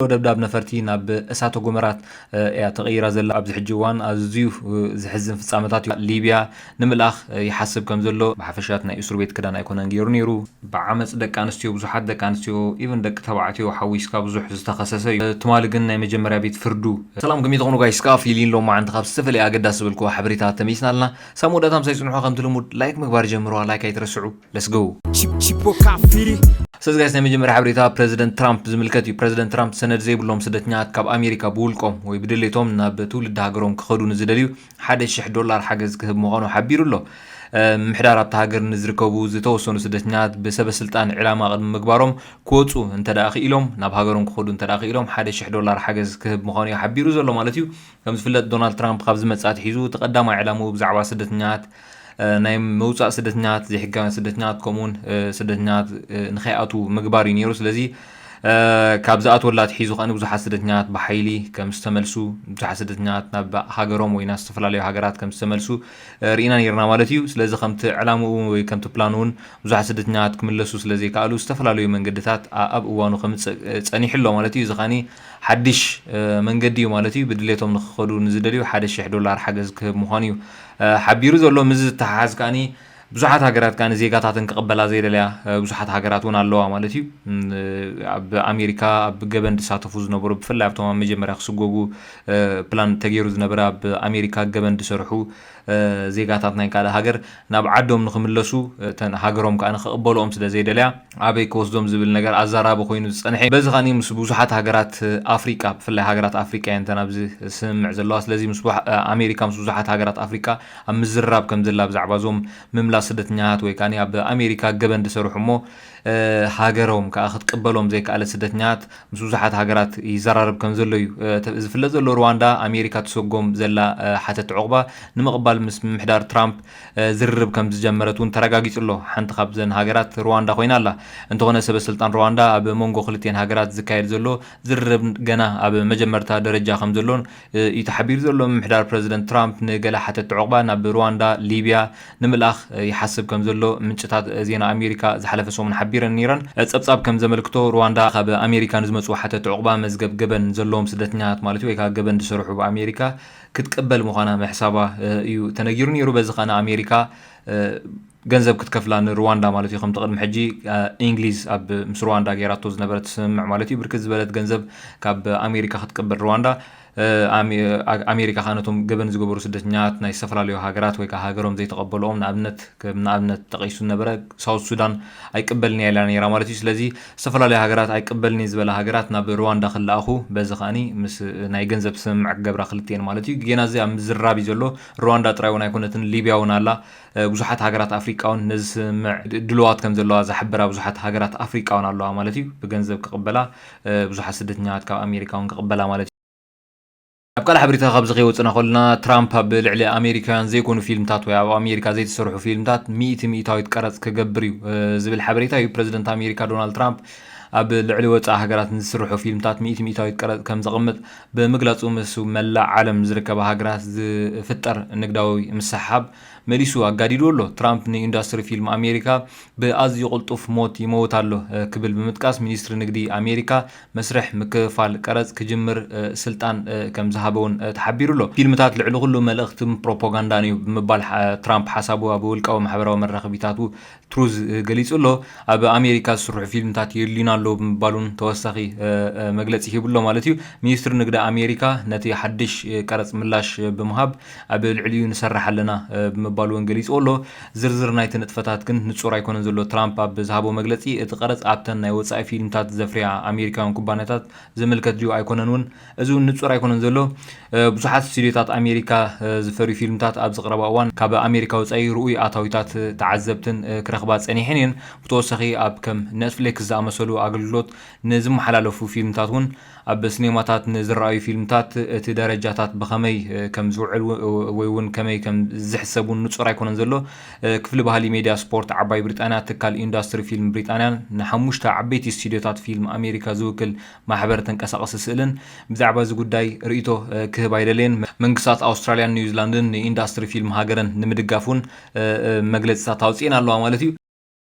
ደብዳብ ነፈርቲ ናብ እሳተ ጎመራት እያ ተቐይራ ዘላ። ኣብዚ ሕጂ እዋን ኣዝዩ ዘሕዝን ፍጻመታት እዩ። ሊብያ ንምልኣኽ ይሓስብ ከም ዘሎ፣ ብሓፈሻት ናይ እስር ቤት ክዳን ኣይኮነን ገይሩ ነይሩ። ብዓመጽ ደቂ ኣንስትዮ፣ ብዙሓት ደቂ ኣንስትዮ፣ ኢቨን ደቂ ተባዕትዮ ሓዊስካ ብዙሕ ዝተኸሰሰ እዩ። ትማሊ ግን ናይ መጀመርያ ቤት ፍርዱ። ሰላም፣ ከመይ ትኾኑ ጋይስ? ከኣ ፊሊን ሎማዓንቲ ካብ ዝተፈላለየ ኣገዳሲ ዝብልክዎ ሓበሬታ ተመይስና ኣለና። ሳብ መወዳእታ ምሳይ ጽንሑ፣ ከምቲ ልሙድ ላይክ ምግባር ጀምርዋ። ላይክ ኣይትረስዑ። Let's go። Chip- Chipo Kafiri. ስለዚ ጋይስ፣ ናይ መጀመርያ ሓበሬታ ፕረዚደንት ትራምፕ ዝምልከት እዩ። ፕረዚደንት ትራምፕ ሰነድ ዘይብሎም ስደተኛታት ካብ ኣሜሪካ ብውልቆም ወይ ብድሌቶም ናብ ትውልዲ ሃገሮም ክኸዱ ንዝደልዩ ሓደ ሽሕ ዶላር ሓገዝ ክህብ ምዃኑ ሓቢሩ ኣሎ። ምምሕዳር ኣብታ ሃገር ንዝርከቡ ዝተወሰኑ ስደተኛታት ብሰበ ስልጣን ዕላማ ቅድሚ ምግባሮም ክወፁ እንተ ደኣ ክኢሎም፣ ናብ ሃገሮም ክኸዱ እንተ ደኣ ክኢሎም ሓደ ሽሕ ዶላር ሓገዝ ክህብ ምዃኑ እዩ ሓቢሩ ዘሎ ማለት እዩ። ከም ዝፍለጥ ዶናልድ ትራምፕ ካብ ዝመጽእ ኣትሒዙ እቲ ቀዳማይ ዕላምኡ ብዛዕባ ስደተኛታት፣ ናይ ምውጻእ ስደተኛታት፣ ዘይሕጋውያን ስደተኛታት፣ ከምኡውን ስደተኛታት ንኸይኣትዉ ምግባር እዩ ነይሩ። ስለዚ ካብ ዝኣትወላ ኣትሒዙ ከኣ ብዙሓት ስደተኛታት ብሓይሊ ከም ዝተመልሱ፣ ብዙሓት ስደተኛታት ናብ ሃገሮም ወይ ናብ ዝተፈላለዩ ሃገራት ከም ዝተመልሱ ርኢና ነይርና ማለት እዩ። ስለዚ ከምቲ ዕላምኡ ወይ ከምቲ ፕላኑ እውን ብዙሓት ስደተኛታት ክምለሱ ስለ ዘይከኣሉ ዝተፈላለዩ መንገድታት ኣብ እዋኑ ከምጽእ ጸኒሑ ኣሎ ማለት እዩ። እዚ ከኣ ሓድሽ መንገዲ እዩ ማለት እዩ። ብድሌቶም ንክኸዱ ንዝደልዩ ሓደ ሽሕ ዶላር ሓገዝ ክህብ ምዃኑ እዩ ሓቢሩ ዘሎ። ምስ ዝተሓሓዝ ከኣ ብዙሓት ሃገራት ከኣ ዜጋታተን ክቕበላ ዘይደለያ ብዙሓት ሃገራት እውን ኣለዋ ማለት እዩ። ኣብ ኣሜሪካ ኣብ ገበን ዝሳተፉ ዝነበሩ፣ ብፍላይ ኣብቶም ኣብ መጀመርያ ክስጎጉ ፕላን ተገይሩ ዝነበረ፣ ኣብ ኣሜሪካ ገበን ዝሰርሑ ዜጋታት ናይ ካልእ ሃገር ናብ ዓዶም ንክምለሱ፣ እተን ሃገሮም ከኣ ንክቕበልኦም ስለ ዘይደለያ ኣበይ ክወስዶም ዝብል ነገር ኣዛራቢ ኮይኑ ዝጸንሐ። በዚ ከኣ ምስ ብዙሓት ሃገራት ኣፍሪቃ፣ ብፍላይ ሃገራት ኣፍሪቃ እየን እተን ኣብዚ ስምምዕ ዘለዋ። ስለዚ ምስ ብዙሓ- ኣሜሪካ ምስ ብዙሓት ሃገራት ኣፍሪቃ ኣብ ምዝርራብ ከም ዘላ ብዛዕባ እዞም ምምላስ ስደተኛታት ወይ ከኣ ኣብ ኣሜሪካ ገበን ዝሰርሑ እሞ ሃገሮም ከኣ ክትቅበሎም ዘይከኣለት ስደተኛታት ምስ ብዙሓት ሃገራት ይዘራረብ ከም ዘሎ እዩ ዝፍለጥ ዘሎ። ሩዋንዳ ኣሜሪካ ትሰጎም ዘላ ሓተት ዕቑባ ንምቕባል ምስ ምምሕዳር ትራምፕ ዝርርብ ከም ዝጀመረት እውን ተረጋጊጹ ኣሎ። ሓንቲ ካብዘን ሃገራት ሩዋንዳ ኮይና ኣላ። እንተኾነ ሰበ ስልጣን ሩዋንዳ ኣብ መንጎ ክልቲኤን ሃገራት ዝካየድ ዘሎ ዝርርብ ገና ኣብ መጀመርታ ደረጃ ከም ዘሎን እዩ ተሓቢሩ ዘሎ። ምምሕዳር ፕረዚደንት ትራምፕ ንገለ ሓተት ዕቑባ ናብ ሩዋንዳ፣ ሊብያ፣ ንምልኣኽ ይሓስብ ከም ዘሎ ምንጭታት ዜና ኣሜሪካ ዝሓለፈ ሰሙን ሓቢረን ነይረን። ጸብጻብ ከም ዘመልክቶ ሩዋንዳ ካብ ኣሜሪካ ንዝመጹ ሓተት ዕቑባ መዝገብ ገበን ዘለዎም ስደተኛታት ማለት እዩ ወይ ከዓ ገበን ዝሰርሑ ብኣሜሪካ ክትቅበል ምዃና ምሕሳባ እዩ ተነጊሩ ነይሩ። በዚ ከኣ ኣሜሪካ ገንዘብ ክትከፍላ ንሩዋንዳ ማለት እዩ። ከምቲ ቅድሚ ሕጂ እንግሊዝ ኣብ ምስ ሩዋንዳ ገይራቶ ዝነበረት ስምምዕ ማለት እዩ ብርክት ዝበለት ገንዘብ ካብ ኣሜሪካ ክትቅበል ሩዋንዳ ኣሜሪካ ከኣ ነቶም ገበን ዝገበሩ ስደተኛታት ናይ ዝተፈላለዩ ሃገራት ወይ ከዓ ሃገሮም ዘይተቐበልኦም ንኣብነት ከም ንኣብነት ተጠቒሱ ዝነበረ ሳውት ሱዳን ኣይቅበልን እያ ኢላ ነይራ ማለት እዩ። ስለዚ ዝተፈላለዩ ሃገራት ኣይቅበልን እየ ዝበላ ሃገራት ናብ ሩዋንዳ ክለኣኹ በዚ ከኣ ምስ ናይ ገንዘብ ስምምዕ ክገብራ ክልቲኤን ማለት እዩ። ጌና እዚ ኣብ ምዝራብ እዩ ዘሎ። ሩዋንዳ ጥራይ እውን ኣይኮነትን፣ ሊብያ እውን ኣላ። ብዙሓት ሃገራት ኣፍሪቃ እውን ነዚ ስምምዕ ድልዋት ከም ዘለዋ ዝሓበራ ብዙሓት ሃገራት ኣፍሪቃ እውን ኣለዋ ማለት እዩ። ብገንዘብ ክቕበላ ብዙሓት ስደተኛታት ካብ ኣሜሪካ እውን ክቕበላ ማለት እዩ። ኣብ ካልእ ሓበሬታ ካብዚ ከይወፅና ከለና ትራምፕ ኣብ ልዕሊ ኣሜሪካውያን ዘይኮኑ ፊልምታት ወይ ኣብ ኣሜሪካ ዘይተሰርሑ ፊልምታት ሚእቲ ሚእታዊት ቀረፅ ክገብር እዩ ዝብል ሓበሬታ እዩ። ፕረዚደንት ኣሜሪካ ዶናልድ ትራምፕ ኣብ ልዕሊ ወፃኢ ሃገራት ንዝስርሑ ፊልምታት ሚእቲ ሚእታዊት ቀረፅ ከም ዘቕምጥ ብምግላፁ ምስ መላእ ዓለም ዝርከባ ሃገራት ዝፍጠር ንግዳዊ ምስሕሓብ መሊሱ ኣጋዲዱ ኣሎ። ትራምፕ ንኢንዱስትሪ ፊልም ኣሜሪካ ብኣዝዩ ቅልጡፍ ሞት ይመውት ኣሎ ክብል ብምጥቃስ ሚኒስትሪ ንግዲ ኣሜሪካ መስርሕ ምክፍፋል ቀረጽ ክጅምር ስልጣን ከም ዝሃበ እውን ተሓቢሩ ኣሎ። ፊልምታት ልዕሊ ኩሉ መልእኽትን ፕሮፓጋንዳን እዩ ብምባል ትራምፕ ሓሳቡ ኣብ ውልቃዊ ማሕበራዊ መራኸቢታቱ ትሩዝ ገሊጹ ኣሎ። ኣብ ኣሜሪካ ዝስርሑ ፊልምታት የድልዩና ኣለዉ ብምባል እውን ተወሳኺ መግለጺ ሂቡ ኣሎ ማለት እዩ። ሚኒስትሪ ንግዲ ኣሜሪካ ነቲ ሓድሽ ቀረጽ ምላሽ ብምሃብ ኣብ ልዕሊኡ ንሰርሕ ኣለና ብምባል እውን ገሊጹ ኣሎ። ዝርዝር ናይቲ ንጥፈታት ግን ንጹር ኣይኮነን ዘሎ። ትራምፕ ኣብ ዝሃቦ መግለጺ እቲ ቀረጽ ኣብተን ናይ ወጻኢ ፊልምታት ዘፍርያ ኣሜሪካውያን ኩባንያታት ዝምልከት ድዩ ኣይኮነን እውን፣ እዚ እውን ንጹር ኣይኮነን ዘሎ። ብዙሓት ስቱዲዮታት ኣሜሪካ ዝፈርዩ ፊልምታት ኣብዚ ቀረባ እዋን ካብ ኣሜሪካ ወጻኢ ርኡይ ኣታዊታት ተዓዘብትን ክረኽባ ጸኒሐን እየን። ብተወሳኺ ኣብ ከም ኔትፍሊክስ ዝኣመሰሉ ኣገልግሎት ንዝመሓላለፉ ፊልምታት እውን ኣብ ስኔማታት ንዝረኣዩ ፊልምታት እቲ ደረጃታት ብኸመይ ከም ዝውዕል ወይ እውን ከመይ ከም ዝሕሰብ እውን ንጹር ኣይኮነን ዘሎ። ክፍሊ ባህሊ፣ ሜድያ፣ ስፖርት ዓባይ ብሪጣንያ ትካል ኢንዱስትሪ ፊልም ብሪጣንያን ንሓሙሽተ ዓበይቲ ስቱዲዮታት ፊልም ኣሜሪካ ዝውክል ማሕበር ተንቀሳቐሲ ስእልን ብዛዕባ እዚ ጉዳይ ርእይቶ ክህብ ኣይደለየን። መንግስታት ኣውስትራልያን ኒውዚላንድን ንኢንዱስትሪ ፊልም ሃገረን ንምድጋፍ እውን መግለፂታት ኣውፅኤን ኣለዋ ማለት እዩ።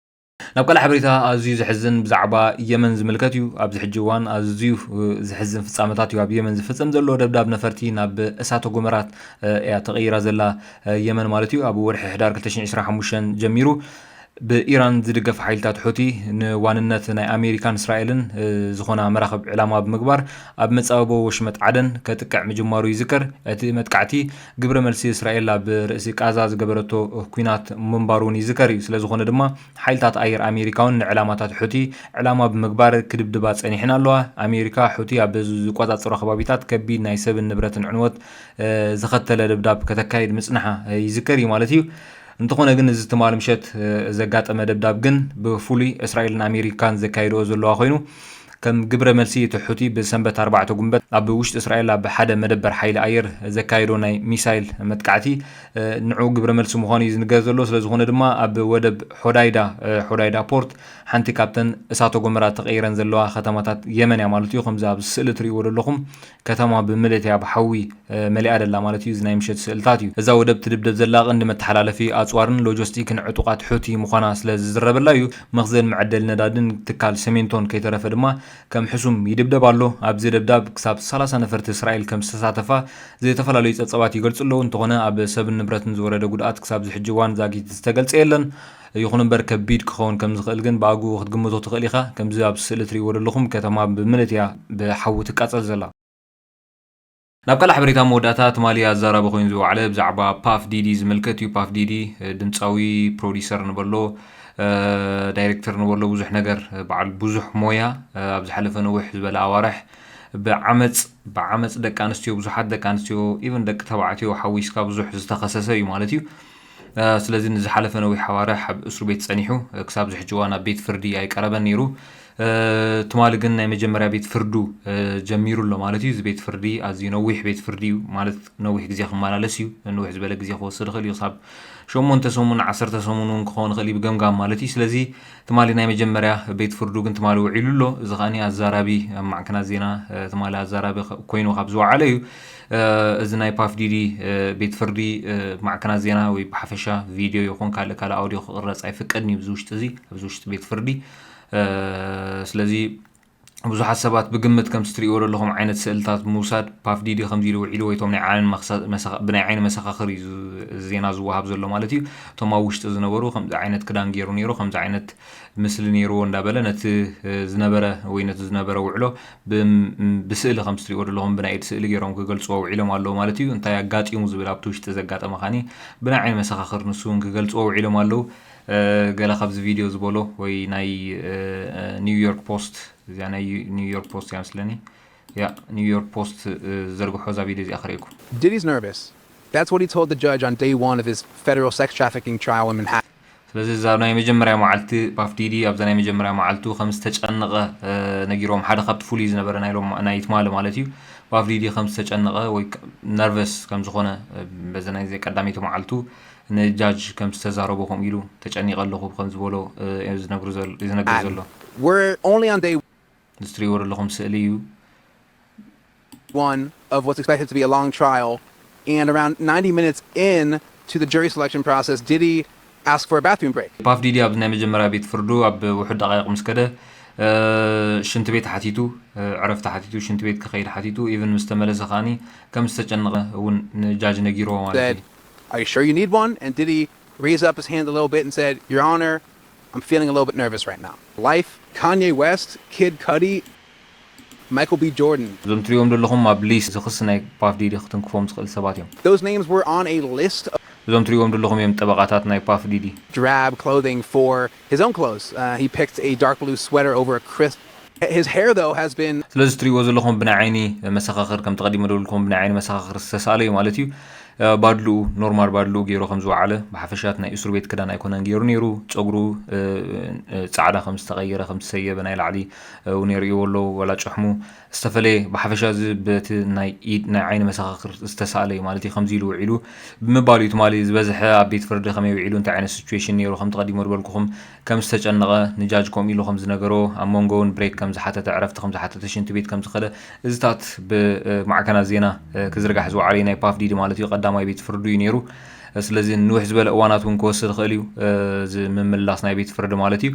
ናብ ካልእ ሓበሬታ ኣዝዩ ዘሕዝን ብዛዕባ የመን ዝምልከት እዩ። ኣብዚ ሕጂ እዋን ኣዝዩ፣ እ፣ ዘሕዝን ፍጻመታት እዩ ኣብ የመን ዝፍጸም ዘሎ። ደብዳብ ነፈርቲ ናብ እሳተ ጎመራት፣ እ፣ እያ ተቐይራ ዘላ፣ እ፣ የመን ማለት እዩ። ኣብ ወርሒ ሕዳር ክልተ ሽሕን ዕስራን ሓሙሽተን ጀሚሩ ብኢራን ዝድገፍ ሓይልታት ሑቲ ንዋንነት ናይ ኣሜሪካን እስራኤልን፣ እ፣ ዝኾና መራኽብ ዕላማ ብምግባር ኣብ መጻብቦ ወሽመጥ ዓደን ከጥቅዕ ምጅማሩ ይዝከር። እቲ መጥቃዕቲ ግብረ መልሲ እስራኤል ኣብ ርእሲ ቃዛ ዝገበረቶ ኲናት ምንባሩ እውን ይዝከር እዩ። ስለ ዝኾነ ድማ ሓይልታት ኣየር ኣሜሪካ እውን ንዕላማታት ሑቲ ዕላማ ብምግባር ክድብድባ ጸኒሐን ኣለዋ። ኣሜሪካ ሑቲ ኣብ ዝቆጻጸሮ ከባቢታት ከቢድ ናይ ሰብን ንብረትን ዕንወት፣ እ፣ ዘኸተለ ደብዳብ ከተካይድ ምጽንሓ፣ እ፣ ይዝከር እዩ ማለት እዩ። እንተኾነ ግን እዚ ትማሊ ምሸት፣ እ፣ ዘጋጠመ ደብዳብ ግን ብፍሉይ እስራኤልን ኣሜሪካን ዘካይድኦ ዘለዋ ኮይኑ ከም ግብረ መልሲ እቲ ሑቲ ብሰንበት ኣርባዕተ ጉንበት ኣብ ውሽጢ እስራኤል ኣብ ሓደ መደበር ሓይሊ ኣየር ዘካየዶ ናይ ሚሳይል መጥቃዕቲ፣ እ፣ ንዑ ግብረ መልሲ ምዃኑ እዩ ዝንገር ዘሎ። ስለ ዝኾነ ድማ ኣብ ወደብ ሖዳይዳ፣ እ፣ ሖዳይዳ ፖርት ሓንቲ ካብተን እሳተ ጎመራ ተቐይረን ዘለዋ ከተማታት የመን እያ ማለት እዩ። ከምዚ ኣብ ስእሊ ትርእይዎ ዘለኹም ከተማ ብምልእት እያ ብሓዊ፣ እ፣ መሊኣ ደላ ማለት እዩ። እዚ ናይ ምሸት ስእልታት እዩ። እዛ ወደብ ትድብደብ ዘላ ቀንዲ መተሓላለፊ ኣጽዋርን ሎጂስቲክን ዕጡቓት ሑቲ ምዃና ስለ ዝዝረበላ እዩ። መኽዘን መዐደሊ ነዳድን ትካል ሰሜንቶን ከይተረፈ ድማ ከም ሕሱም ይድብደብ ኣሎ። ኣብዚ ደብዳብ ክሳብ ሰላሳ ነፈርቲ እስራኤል ከም ዝተሳተፋ ዝተፈላለዩ ጸብጻባት ይገልጹ ኣለዉ። እንተኾነ ኣብ ሰብን ንብረትን ዝወረደ ጉድኣት ክሳብ ዝሕጂ እዋን ዛጊት ዝተገልጸ የለን። ይኹን እምበር ከቢድ ክኸውን ከም ዝኽእል ግን ብኣግኡ ክትግምቶ ትኽእል ኢኻ። ከምዚ ኣብ ስእሊ ትርእይዎ ዘለኹም ከተማ ብምልእት እያ ብሓዊ ትቃጸል ዘላ። ናብ ካልእ ሓበሬታ መወዳእታ ትማሊ ኣዛራቢ ኮይኑ ዝወዓለ ብዛዕባ ፓፍ ዲዲ ዝምልከት እዩ። ፓፍ ዲዲ፣ እ፣ ድምፃዊ፣ ፕሮዲሰር ንበሎ፣ እ፣ ዳይሬክተር ንበሎ፣ ብዙሕ ነገር፣ እ፣ በዓል ብዙሕ ሞያ፣ እ፣ ኣብ ዝሓለፈ ነዊሕ ዝበለ ኣዋርሕ ብዓመፅ፣ ብዓመፅ ደቂ ኣንስትዮ፣ ብዙሓት ደቂ ኣንስትዮ፣ ኢቨን ደቂ ተባዕትዮ ሓዊስካ ብዙሕ ዝተኸሰሰ እዩ ማለት እዩ። እ፣ ስለዚ ንዝሓለፈ ነዊሕ ኣዋርሕ ኣብ እስሩ ቤት ጸኒሑ፣ እ፣ ክሳብ ዝሕጂ እዋን ኣብ ቤት ፍርዲ ኣይቀረበን ነይሩ። እ፣ ትማሊ ግን ናይ መጀመርያ ቤት ፍርዱ፣ እ፣ ጀሚሩ ኣሎ ማለት እዩ። እዚ ቤት ፍርዲ ኣዝዩ ነዊሕ ቤት ፍርዲ እዩ፣ ማለት ነዊሕ ግዜ ክመላለስ እዩ፣ ነዊሕ ዝበለ ግዜ ክወስድ ይኽእል እዩ፣ ክሳብ ሸሞንተ ሰሙን፣ ዓሰርተ ሰሙን እውን ክኸውን ይኽእል እዩ ብገምጋም ማለት እዩ። ስለዚ ትማሊ ናይ መጀመርያ ቤት ፍርዱ ግን ትማሊ ውዒሉ ኣሎ። እዚ ከኣኒ ኣዛራቢ ኣብ ማዕከናት ዜና፣ እ፣ ትማሊ ኣዛራቢ ከ-፣ ኮይኑ ካብ ዝወዓለ እዩ። እ፣ እዚ ናይ ፓፍ ዲዲ፣ እ፣ ቤት ፍርዲ፣ እ፣ ማዕከናት ዜና ወይ ብሓፈሻ ቪድዮ ይኹን ካልእ ካልእ ኣውዲዮ ክቕረጽ ኣይፍቀድን እዩ። ኣብዚ ውሽጢ እዚ፣ ኣብዚ ውሽጢ ቤት ፍርዲ፣ እ፣ ስለዚ ብዙሓት ሰባት ብግምት ከምቲ ትርእይዎ ዘለኹም ዓይነት ስእልታት ብምውሳድ ፓፍ ዲዲ ከምዚ ኢሉ ውዒሉ ወይ እቶም ናይ ዓይኒ መክሳ-፣ መሰኻ-፣ ብናይ ዓይኒ መሰኻኽር እዩ ዝ-፣ ዜና ዝወሃብ ዘሎ ማለት እዩ። እቶም ኣብ ውሽጢ ዝነበሩ ከምዚ ዓይነት ክዳን ገይሩ ነይሩ፣ ከምዚ ዓይነት ምስሊ ነይርዎ እንዳበለ ነቲ፣ እ፣ ዝነበረ ወይ ነቲ ዝነበረ ውዕሎ ብ-፣ ብስእሊ ከምቲ ትርእይዎ ዘለኹም ብናይ ኢድ ስእሊ ገይሮም ክገልጽዎ ውዒሎም ኣለዉ ማለት እዩ። እንታይ ኣጋጢሙ ዝብል ኣብቲ ውሽጢ ዘጋጠመ ከኣኒ ብናይ ዓይኒ መሰኻኽር ንሱ እውን ክገልጽዎ ውዒሎም ኣለዉ። እ፣ ገለ ካብዚ ቪድዮ ዝበሎ ወይ ናይ፣ እ፣ እ፣ ኒውዮርክ ፖስት፣ እዚኣ ናይ ዩ-፣ ኒውዮርክ ፖስት እያ መስለኒ። ያ፣ ኒውዮርክ ፖስት፣ እ፣ ዝዘርግሖ እዛ ቪድዮ እዚኣ ክርእየኩም። Diddy's nervous. That's what he told the judge on day one of his federal sex trafficking trial in Manhattan. ስለዚ እዛ ናይ መጀመርያ መዓልቲ ፓፍ ዲዲ ኣብዛ ናይ መጀመርያ መዓልቱ ከም ዝተጨነቐ፣ እ፣ ነጊሮም። ሓደ ካብቲ ፍሉይ ዝነበረ ናይ ሎም-፣ ናይ ትማሊ ማለት እዩ። ፓፍ ዲዲ ከም ዝተጨነቐ ወይ ከ-፣ ነርቨስ ከም ዝኾነ፣ እ፣ በዚ ናይ ቀዳመይቲ መዓልቱ ንጃጅ ከም ዝተዛረቦ ከምኡ ኢሉ ተጨኒቐ ኣለኹ ከም ዝበሎ፣ እ፣ እዩ ዝነግሩ ዘል-፣ ዝነግር ዘሎ። We're only on day እዚ ትርእይዎ ዘለኹም ስእሊ እዩ። One of what's expected to be a long trial, and around ninety minutes in to the jury selection process, Diddy asked for a bathroom break. ፓፍ ዲዲ ኣብ ናይ መጀመርያ ቤት ፍርዱ ኣብ ውሑድ ደቃይቕ ምስ ከደ፣ እ፣ ሽንቲ ቤት ሓቲቱ፣ እ፣ ዕረፍቲ ሓቲቱ፣ ሽንቲ ቤት ክኸይድ ሓቲቱ፣ ኢቭን ምስ ተመለሰ ከኣኒ ከም ዝተጨነቐ እውን ንጃጅ ነጊርዎ ማለት እዩ። Said, "Are you sure you need one?" And Diddy raised up his hand a little bit and said, "Your Honor, I'm feeling a little bit nervous right now." Life, Kanye West, Kid Cudi, Michael B. Jordan. እዞም ትሪኦም ዘለኹም ኣብ ሊስት ዝኽሲ ናይ ፓፍ ዲዲ ክትንክፎም ዝኽእል ሰባት እዮም። Those names were on a list of እዞም ትሪኦም ዘለኹም እዮም ጠበቓታት ናይ ፓፍ ዲዲ። Drab clothing for his own clothes. Uh, he picked a dark blue sweater over a crisp. His hair, though, has been ስለዚ ትሪእዎ ዘለኹም ብናይ ዓይኒ መሰኻኽር፣ ከም ተቐዲመ ደብልኩም ብናይ ዓይኒ መሰኻኽር ዝተሳእለ እዩ ማለት እዩ። እ፣ ባድልኡ፣ ኖርማል ባድልኡ ገይሩ ከም ዝወዓለ፣ ብሓፈሻት ናይ እስሩ ቤት ክዳን ኣይኮነን ገይሩ ነይሩ። ጸጉሩ፣ እ፣ እ፣ ጻዕዳ ከም ዝተቐየረ፣ ከም ዝሰየበ ናይ ላዕሊ፣ እ፣ እውን የርእይዎ ኣለዉ፣ ዋላ ጭሕሙ ዝተፈለየ። ብሓፈሻ እዚ በቲ ናይ ኢድ፣ ናይ ዓይኒ መሰኻኽር ዝተሳእለ እዩ ማለት እዩ። ከምዚ ኢሉ ውዒሉ ብምባሉ እዩ ትማሊ ዝበዝሐ ኣብ ቤት ፍርዲ ከመይ ውዒሉ፣ እንታይ ዓይነት ሲቹዌሽን ነይሩ፣ ከም ተቐዲሞ ዝበልኩኹም ከም ዝተጨነቐ፣ ንጃጅ ከምኡ ኢሉ ከም ዝነገሮ፣ ኣብ መንጎ እውን ብሬክ ከም ዝሓተተ፣ ዕረፍቲ ከም ዝሓተተ፣ ሽንቲ ቤት ከም ዝኸደ፣ እዚታት ብማዕከናት ዜና፣ እ፣ ክዝርጋሕ ዝወዓለ እዩ። ናይ ፓፍ ዲዲ ማለት እዩ፣ ቀዳማይ ቤት ፍርዱ እዩ ነይሩ። ስለዚ ንውሕ ዝበለ እዋናት እውን ክወስድ ይኽእል እዩ እዚ ምምላስ ናይ ቤት ፍርዲ ማለት እዩ።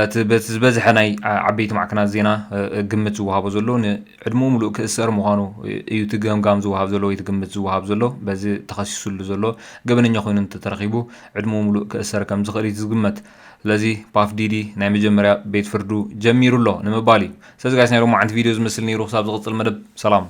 እቲ በቲ ዝበዝሐ ናይ ዓበይቲ ማዕከናት ዜና ግምት ዝወሃቦ ዘሎ ንዕድሙ ሙሉእ ክእሰር ምዃኑ እዩ እቲ ገምጋም ዝወሃብ ዘሎ ወይ እቲ ግምት ዝወሃብ ዘሎ። በዚ ተኸሲሱሉ ዘሎ ገበነኛ ኮይኑ እንተተረኺቡ ዕድሙ ሙሉእ ክእሰር ከም ዝኽእል እዩ ዝግመት። ስለዚ ፓፍ ዲዲ ናይ መጀመርያ ቤት ፍርዱ ጀሚሩ ኣሎ ንምባል እዩ። ስለዚ ጋይስ ናይ ሎማዓንቲ ቪድዮ ዝመስል ነይሩ። ክሳብ ዝቕፅል መደብ ሰላም።